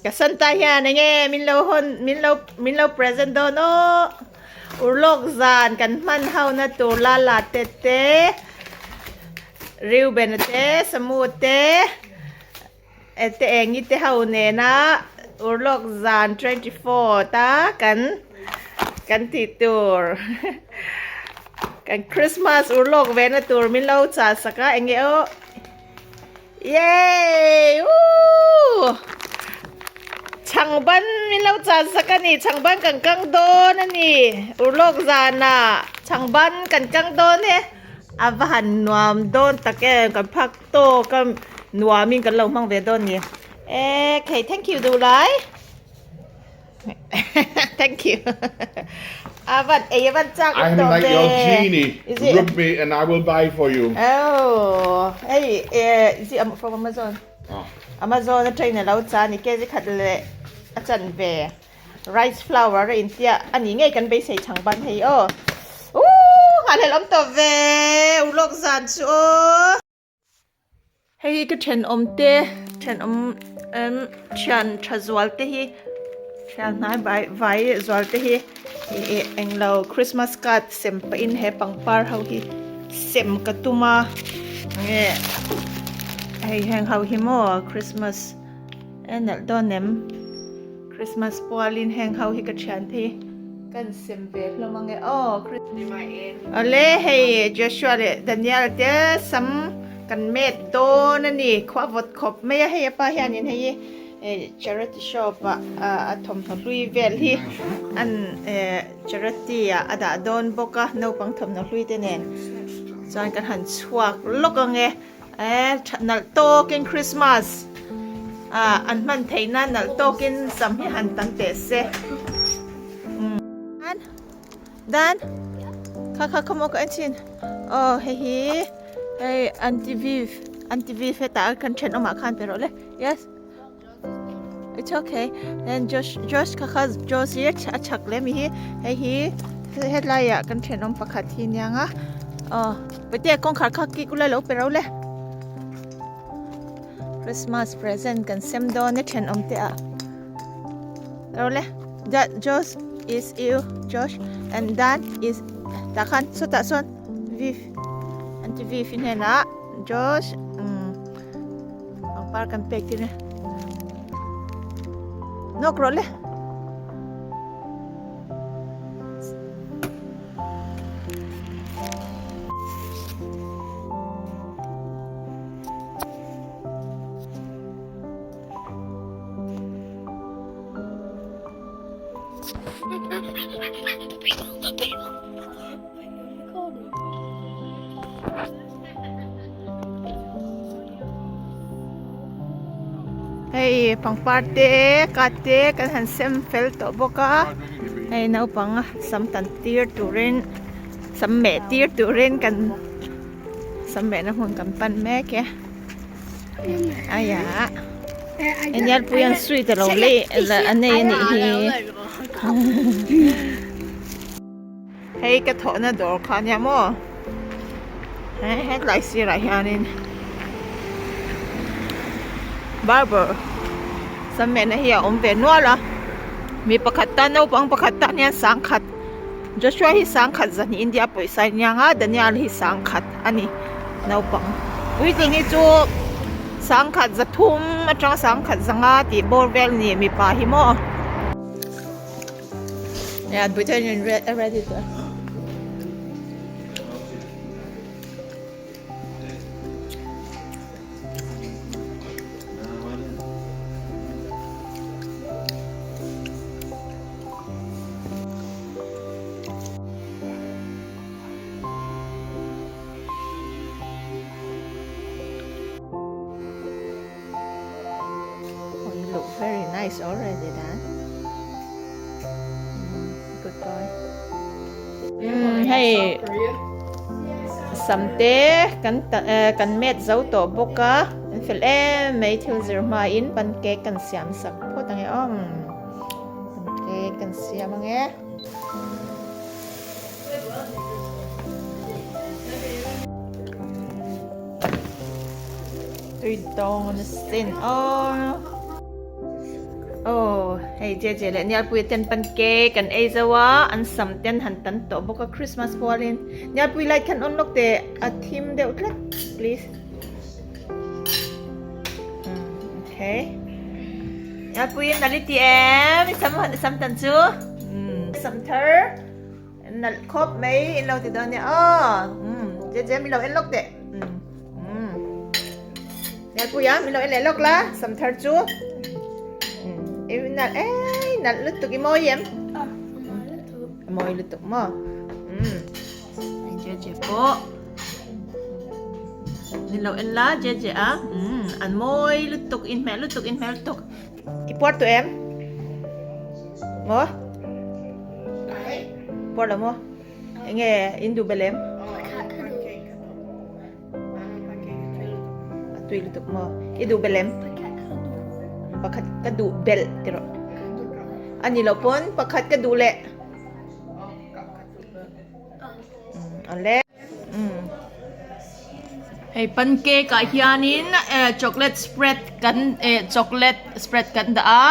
Ka Santa hian enge min lo hawn min lo min lo present dawn aw. Urlawk zan kan hman ho na tur Lala te te Reuben te Samu te te Engi te ho nena urlawk zan 24 ta kan kan tih tur kan Christmas urlawk ve na tur min lo chah sak a enge aw. Yay! Woo! Changban min lo chan sak a ni. Changban kan kang dawn a ni. Urlawk zana changban kan kang dawn he. A va han nuam dawn tak em. Kan phak tawk a nuamin kan lo hmang ve dawn ni. E okay, thank you Dulai. Thank you. A van ei a van chak I'm tawh like ve. your genie. Is it? Rub me and I will buy for you. Oh, hey, eh, is it from Amazon? Oh. Amazon a train a lo cha ni kg khat le a chan ve. Rice flour a in tia ani ngei kan beisei chang ban hei o. Ooh, ngal hel om to ve. Ulok zan chu o. Hei hi ka thenawm te thenawm em thian tha zual te hi thian hnai vai vai zual te hi ih englo christmas card sem pahin he pangpar ho hi sem ka tum a nge hei heng ho hi maw christmas e nalh dawn em. Christmas pualin heng ho hi ka thian te hi kan sem ve hlawm ange aw Awle hei Joshua leh Daniel te sam kan met dawn a ni khua vawt khawp mai a hei a pa hianin hei hi charity shop ah a thawmhnaw hlui vel hi an charity ah a dah dawn bawk a naupang thawmhnaw hlui te nen chuan kan han chhuak lawk ange. E tha nalh tawkin Christmas ah an hman theih nan nalh tawkin sam hi han tam teh se. Dan Dan kha kha khawmaw ka en chhin aw hei hi hei Aunty Viv Aunty Viv hetah kan thenawmah khan pe rawh le yes It's okay then Josh Josh kha kha Josh hi a chak leh mi hi hei hi hetlai ah kan thenawm pakhat hi aniang a aw pate kawngkhar kha kik ula lo pe ro le Christmas present kan sem dawn e thenawm te ah ro le Josh is you Josh and Dan is tah khan sawtah sawn Viv an ti Viv hi hnenah Josh umm. Pangpar kan pek tir a nawk rawh le. Hei pangpar te card te kan han sem fel tawh bawk a hei naupang sam tan tir turin sam meh tir turin kan sam mehna hmun kan pan mek e aiah enialpui an sweet alo lei a nei a nih hi. Hei ka thawhna dawr kha ania maw he hetlai sirah hianin barber sam mehna hi a awm ve nual a mi pakhat tan naupang pakhat tan hian sangkhat Joshua hi sangkhat zahnih India pawisa a nia nga Daniel hi sangkhat a ni naupang puitling hi chu sangkhat zathum atanga sangkhat zanga tih bawr vel a ni mipa hi maw. Yeah, Britannian red, ready to. Oh, you look very nice already, Dan. Mm, good boy. Mm, hei samte kan eh, kan met zo tawh bawk a an fel em mai thil zir hmain pancake kan siam sak phawt ange aw pancake kan siam ange. Tui dawng a sin aw. Aw hei Jeje leh Nialpuia ten pancake an ei zo a, an sam ten han tan tawh bawk a Christmas pualin. Nialpui light khan on lawk teh a thim deuh tlat please. Okay. Nialpui in nalh i ti em i sam i sam tan chu. Sam thar nalh khawp mai in lo ti dawn nia aw. Jeje min lo en lawk teh. Nialpuia min lo en leh lawk la sam thar chu. I nalh ei nalh lutuk i mawi em? A mawi lutuk maw? Jeje pawh min lo en la Jeje a an mawi lutuk inhmeh lutuk inhmeh lutuk. I puar tawh em? Maw? Puar lo maw? Enge in duh belh em? A tui lutuk maw? I duh belh em? Pakhat ka duh belh ti rawh. A ni loh pawn pakhat ka duh leh. Awle. Hei pancake ah hianin chocolate spread kan chocolate spread kan dah a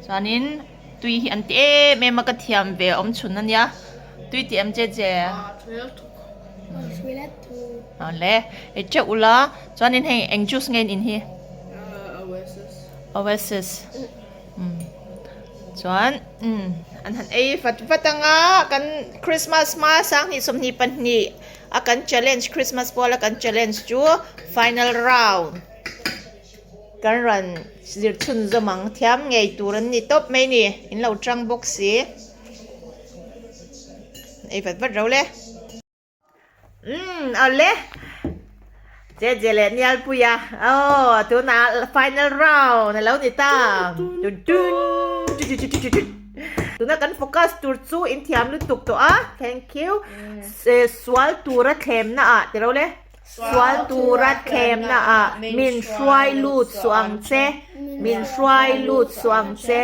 chuanin tui hi an ti em em a ka thiam ve awm chhun ania tui tih em che che. Awle ei teuh ula chuanin hei eng juice nge in in hi Oasis chuan an han ei vat vat anga kan Christmas hma sanghnih 22 a kan challenge Christmas pual a kan challenge chu final round kan rawn zir chhunzawm ang thiam ngei tur an ni tawp mai ni in lo tang bawk si ei vat vat ro le. Umm awle Jeje leh Nialpuia aw tunah final round a lo ni ta tun tun tuna kan focus tur chu in thiam lutuk tawh a thank you sual tura thlemna ah ti ro le sual tura thlemna ah min hruai lut suh ang che min hruai lut suh ang che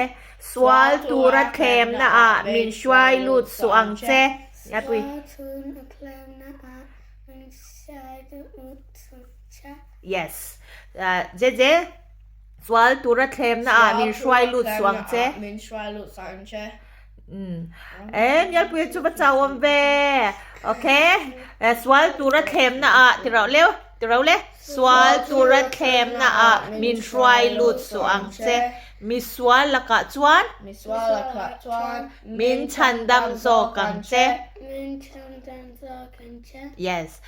sual tura thlemna ah min hruai lut suh ang che. Nialpui. Yes. Jeje, sual tura thlemna ah min hruai lut suh ang che. Min hruai lut suh ang che. Eh, Nialpui chu va chau awm ve. Okay. Sual tura thlemna ah ti rauh leu, ti rauh le. Sual tura thlemna ah min hruai lut suh ang che. Misual lakah chuan. Misual lakah chuan. Min chhandam zawk ang che. Min chhandam zawk ang che. Yes.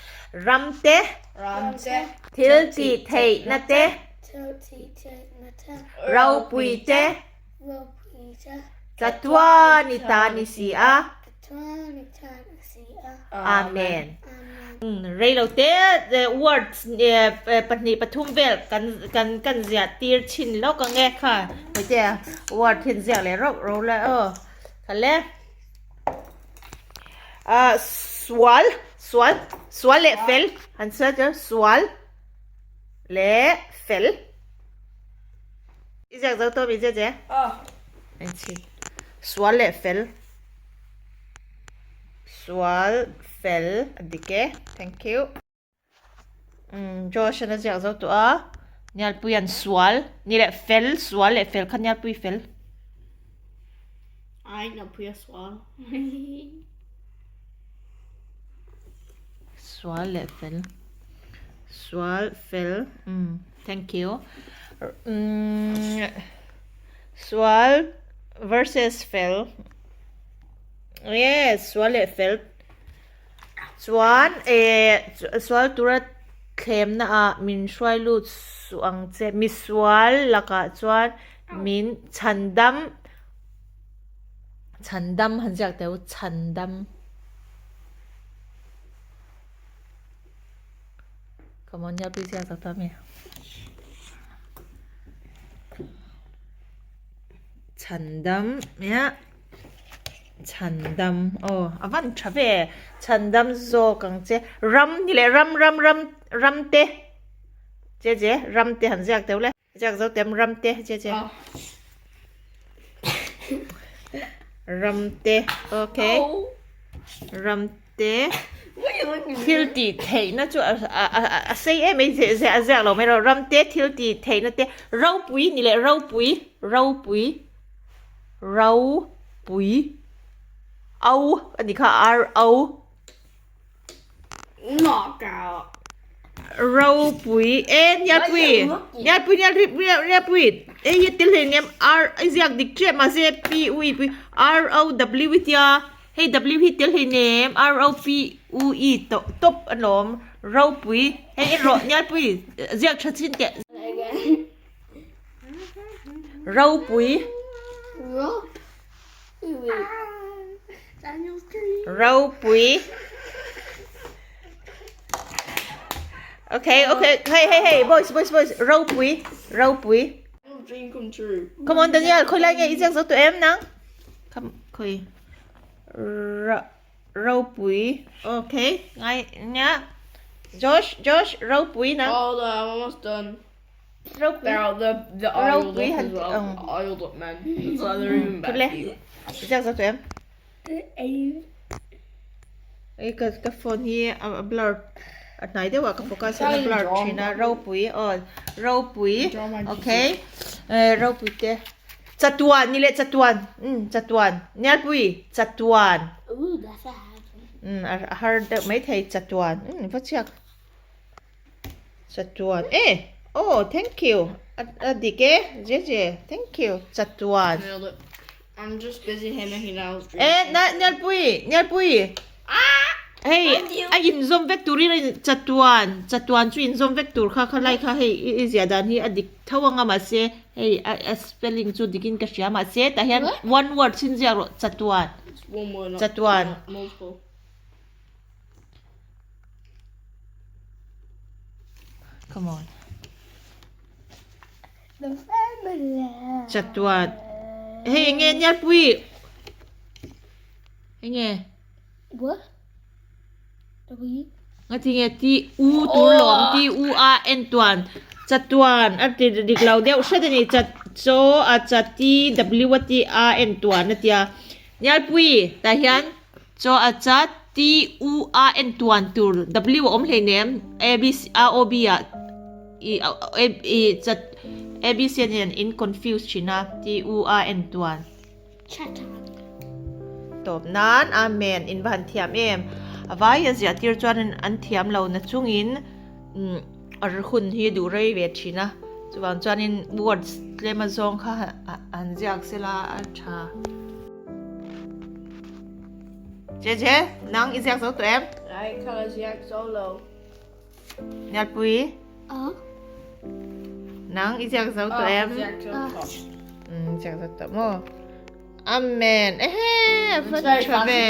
Ram te. Ram te. Thil tih theihna te. Thil tih theihna te. Ropui te. Ropui te. Chatuan i ta ni si a. Chatuan i ta ni si a. Amen. Reilo te words pahnih pathum vel kan kan kan ziah tir chin lawk ang e kha hmeichhia word hian ziak leh rauh rauh la aw kha le ah sual sual sual leh fel han sawi chu sual leh fel i ziak zo tawh mi che che sual leh fel. Sual fel a dik e. Thank you. Umm Josh an a ziak zo tawh a. Nialpui an sual. Ni leh fel, sual leh fel kha Nialpui fel. Ai Nialpui a sual. Sual leh fel. Sual fel. Umm thank you. Umm sual versus fel. Nge sual leh fel chuan eh sual tura thlemna ah min hruai lut suh ang che misual lakah chuan min chhandam chhandam han ziak teh u chhandam come on nia please ziak tak tak a mi. Chhandam nia. Chhandam aw a van tha ve chhandam zawk ang che ram ni leh ram ram ram ram te che che ram te han ziak teuh le ziak zo tem ram te che che ram te okay ram te thil tih theihna chu a sei em em a ziak lo mai rawh ram te thil tih theihna te ropui ni leh ropui ropui. Ropui O a nih kha R O. Knockout. Ropui e Nialpui Nialpui Nialpui e hi tel hlei ngem R i ziak dik ṭep mahse P U I pui R O W i tia hei W hi tel hlei nem R O P U I tawh tawp a lawm Ropui hei en rawh Nialpui ziak ṭha chin teh Ropui. Ropui. Okay, okay. Hey, hey, hey, boys, boys, boys. Ropui, Ropui. Dream come true. Come on, Daniel. Khoi lai nge i ziak zo tu em nang? Come, khoi. Ropui. Okay. Ngai nya. Josh, Josh, Ropui nang. Hold on, I'm almost done. Ropui. They're all the the oiled Ropui up han as well. Oiled up men. So they're even Kule. better. Ziak zo tu em? Ei ka ka phone hi a blur a hnai deuh ah ka focus hian a blur thin a ropui aw ropui okay ropui te chatuan ni leh chatuan umm chatuan Nialpui chatuan umm a har deuh maithei chatuan umm va chhiak Chatuan e oh thank you a dik e je je thank you chatuan I'm just busy here making nails e na Nialpui Nialpui hei a inzawm vek turin a chatuan chatuan chu inzawm vek tur kha khalai kha hei i ziah dan hi a dik tho anga mahse hei a spelling chu dikin ka hria mahse tah hian one word chhin ziak rawh chatuan chatuan. Come on. Chatuan. Hei enge Nialpui. Enge. What? W. Nga ti nge T U tur lawm T U A N tuan. Chatuan a ti dik lo deuh hret ani chat chaw a cha T W a T A N tuan a tia. Nialpui tah hian Chaw a cha T U A N tuan tur W a awm hleinem A B C A O B ah i A i cha A B C nen in confuse thin a T U A N tuan. Tawp nan Amen in va han thiam em a vai a ziah tir chuan an thiam lo na chungin a hun hi duh rei ve thin a chuvang chuanin words tlem a zawng kha han ziak sela a tha. Che che, nang i ziak zo tawh em? Ai, ka la ziak zo lo. Nialpui? Ờ. Nang i ziak zo tawh em? Ziak zo tawh. Ziak zo tawh maw? Amen. Ehe, fan tha ve.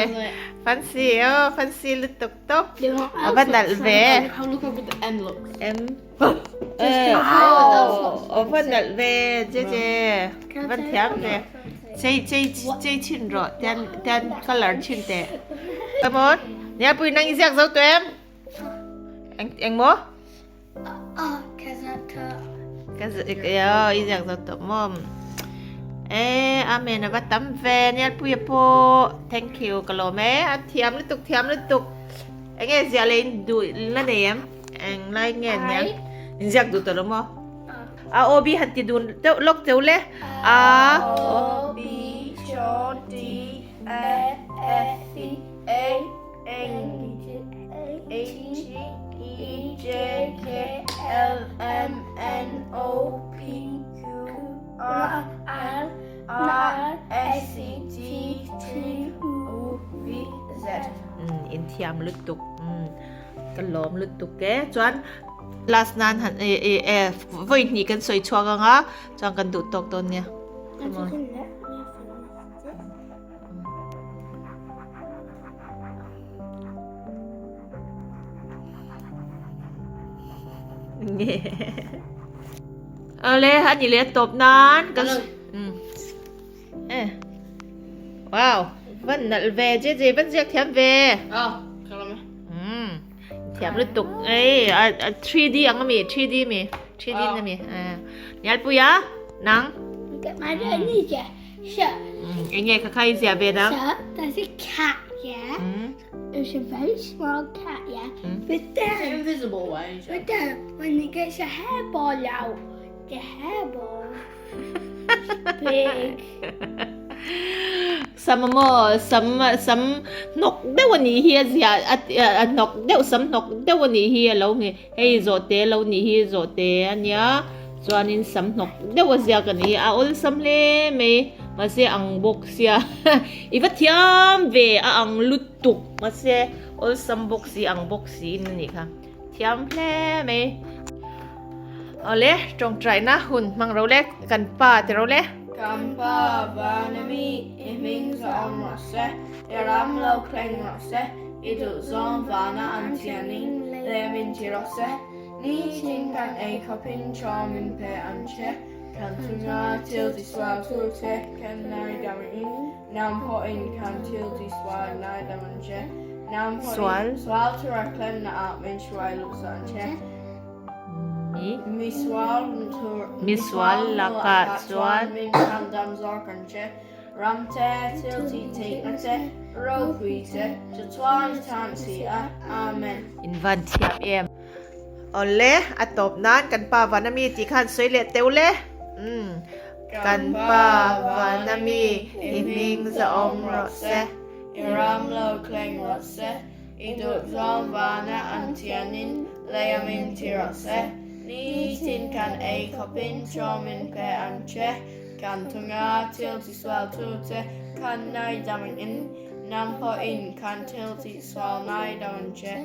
Fancy, oh, fancy lutuk tawp. A va nalh ve. How look how good the M looks. M. Oh, a va nalh ve, che che. Van thiam ve. Chei chei chei chhin rawh tian tian colour chhin teh. Come on. Nialpui nang i ziak zo tawh em? Eng eng maw? Aw ka ziak tawh. Ka aw i ziak zo tawh maw? E amen a va tam ve Nialpuia pawh thank you ka lawm e a thiam lutuk thiam lutuk. Enge ziah leh in duh la nei em? Eng lai nge nia? In ziak duh tawh lo maw? A O B han ti dun deuh lawk teuh le. A O B C D E F G A N H E J K L M N O P Q R R R S T T U V Z. In thiam lutuk. Ka lawm lutuk e. Chuan last nan han e e e vawi hnih kan sawi chhuak ang a chuan kan duh tawk dawn nia. Come on. Nge. Ale ani le tawp nan kan e wow van nalh ve je je van ziak thiam ve. Oh, ka lawm e. Umm thiam lutuk ei a 3D ang ami 3D mi 3D na mi Nialpui a nang enge kha kha i zia ve nang There's a cat yeah There's a very small cat yeah but then invisible one but then when it gets a hairball out the hairball is big. Sam maw sam sam hnawk deuh a nih hi a ziah a hnawk deuh sam hnawk deuh a nih hi a lo nge hei zawhte lo nih hi zawhte a nia chuanin sam hnawk deuh a ziak a nih hi a awlsam hle mai mahse ang bawk sia i va thiam ve a ang lutuk mahse awlsam bawk si ang bawk siin a nih kha thiam hle mai awle tawngtaina hun hmang ro le kan pa ti ro le. Kan pa van a mi i hming zawm rawh se, i ram lo thleng rawh se, i duh zawng vana an thianin lem in ti rawh se. Ni tin kan ei khawpin chaw min pe an che, kan chunga thil tisual tur te kan ngaidam in, nang pawhin kan thil tisual ngaidam an che, nang pawhin sual tura tlemna ah min hruai luh sa an che. Mi sual lakah chuan min chhandam zawk an che, ram te, thil tih theihna te, ropui te, chatuan i tan si a. Amen. In van thiam em. Awle, a tawp nan kan pa van ami tih khan sawi leh teuh le. Umm. Kan pa van ami i hming zahawm rawh se. I ram lo thleng rawh se. I duhzawng vana an thianin lei a min ti rawh se. Ni tin kan ei khawpin chaw min pe ang che. Kan thunga thil tisual tu te kan ngaidam in nang pawhin kan thil tihsual ngaidam ang che.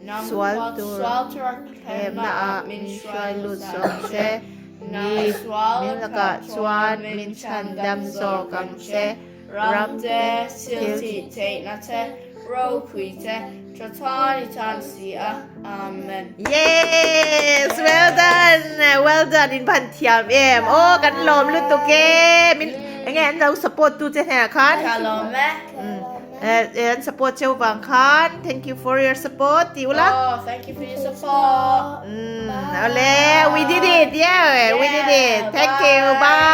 Nang Sual pawh tur sual tura thlemna ah min hruai lut zawk che. Nang Ni sual min lakah lakah chuan chuan min min chhandam chhandam zawk zawk ang ang che. che. Ram te, thil tih theihna te, ropui te, chatuan i tan si a. Amen. Yes! Well done! Well done! In van thiam em! Aw, kan lawm lutuk e! Min enge an lo support tu che hnenah khan? Ka lawm e. An support cheu vang khan thank you for your support ti ula. Oh, thank you for your support. Ole, we did it! Yeah, we did it! Thank you! Bye!